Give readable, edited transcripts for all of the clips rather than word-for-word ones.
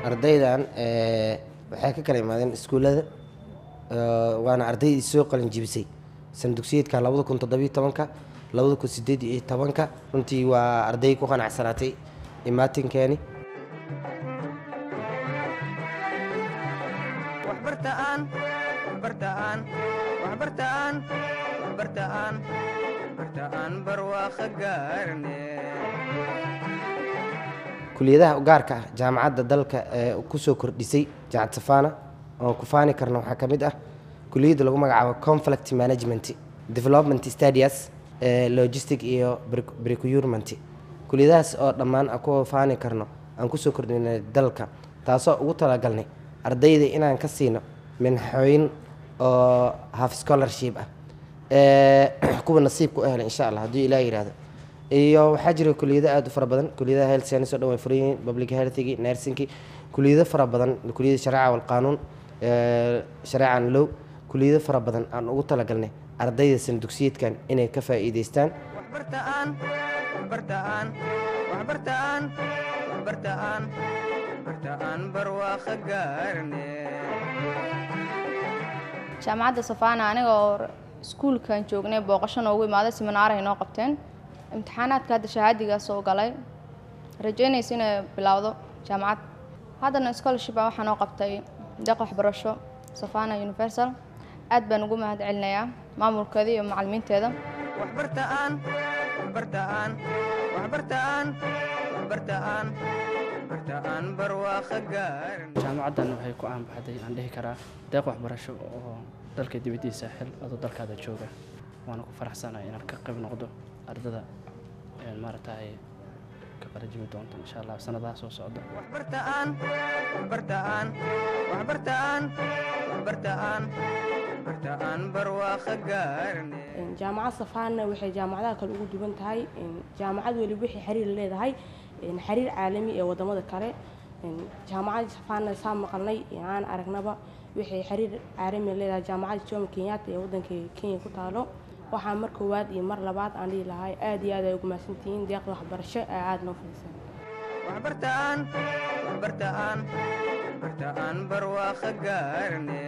Ardaydan waxay ka kala imaadeen iskuullada, waana arday soo qalin jibisay sana dugsiyeedka 2017-ka 2018-ka. Runtii waa arday ku qanacsanaatay imaatinkeeni. Waxbartaan, waxbartaan, waxbartaan, waxbartaan, waxbartaan, barwaaqo gaarne. Kuliyadaha gaarka ah jaamacadda dalka ee kusoo kordhisay Jaamacad Safana oon ku faani karno waxaa ka mid ah kuliyadda lagu magacaabo conflict management, development studies, logistic iyo procurement. Kuliyadahaas oo dhammaan aan ku faani karno aan kusoo kordhinay dalka, taasoo ugu talagalnay ardayda inaan ka siino minxooyin oo half scholarship ah kuwa nasiibka u helay, insha Allah, haddii Ilaah yidhaahdo. Iyo waxaa jira kuliyado aada u fara badan. Kuliyadaha health science oo dhan way furan yihiin, public healthigi, nursingki, kuliyado fara badan, kuliyada shareeca walqaanuun, shareeca and law, kuliyado fara badan aan ugu talagalnay ardayda sana dugsiyeedkan inay ka faa'iidaystaan. Waxbartaan, waxbartaan, waxbartaan, waxbartaan, waxbartaan, barwaaqo gaarne. Jaamacadda Safana aniga oo iskuulkan joognay booqasho noogu imaaday, seminaar ay noo qabteen, imtixaanaadka hadda shahaadigaa soo galay, rajeynaysa inay bilowdo jaamacad. Haddana scholarship baa waxaa noo qabtay deeq waxbarasho Safana Universal. Aad baan ugu mahad celinayaa maamulkeeda iyo macallimiinteeda. Waxbartaan, waxbartaan, waxbartaan, waxbartaan, waxbartaan, barwaaqo gaarne. Jaamacaddan waxay ku caanbaxday, aan dhihi karaa, deeq waxbarasho oo dalka dibaddiisa xil adoo dalkaada jooga. Waana ku faraxsanahay inaan ka qayb noqdo ardada maaragtay ka qalajimi doonta, insha Allah, sanadaha soo socda. Waxbartaan, waxbartaan, waxbartaan, waxbartaan, waxbartaan, barwaaqo gaarne. Jaamacad Safaana waxay jaamacadaha kale ugu duwan tahay, jaamacad weliba waxay xiriir leedahay xiriir caalami ee wadamada kale. Jaamacadda Safaana saa maqalnay aan aragnaba waxay xiriir caalami leedahay jaamacadda Jomo Kenyatta ee wadanka Kenya ku taalo. Waxaa mar koowaad iyo mar labaad aan dhihi lahay aada iyo aad ay ugu mahadsantihiin deeqda waxbarasho ee aada noo fidiseen. Waxbartaan, waxbartaan, waxbartaan, barwaaqo gaarne.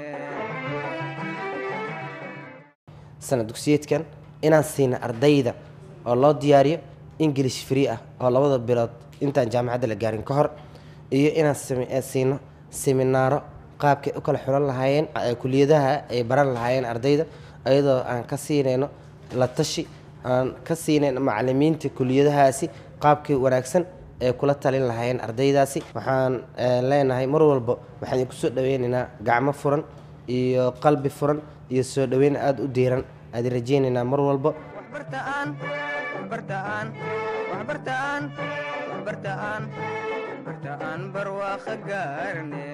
Sana dugsiyeedkan inaan siino ardayda oo loo diyaariyo English free ah oo 2da bilood intaan jaamacadda la gaarin ka hor, iyo inaan siino seminaaro qaabkay u kala xulan lahaayeen kuliyadaha ay baran lahaayeen ardayda, iyadoo aan ka siinayno la tashi, aan ka siinayno macalimiinta kuliyadahaasi qaabkii wanaagsan ee kula talin lahaayeen ardaydaasi. Waxaan leenahay mar walba waxaan idinku soo dhaweynaynaa gacmo furan iyo qalbi furan iyo soo dhaweyn aada u diiran aad rajeynaynaa mar walba. Waxbartaan, waxbartaan, waxbartaan, waxbartaan, waxbartaan, barwaaqo gaarne.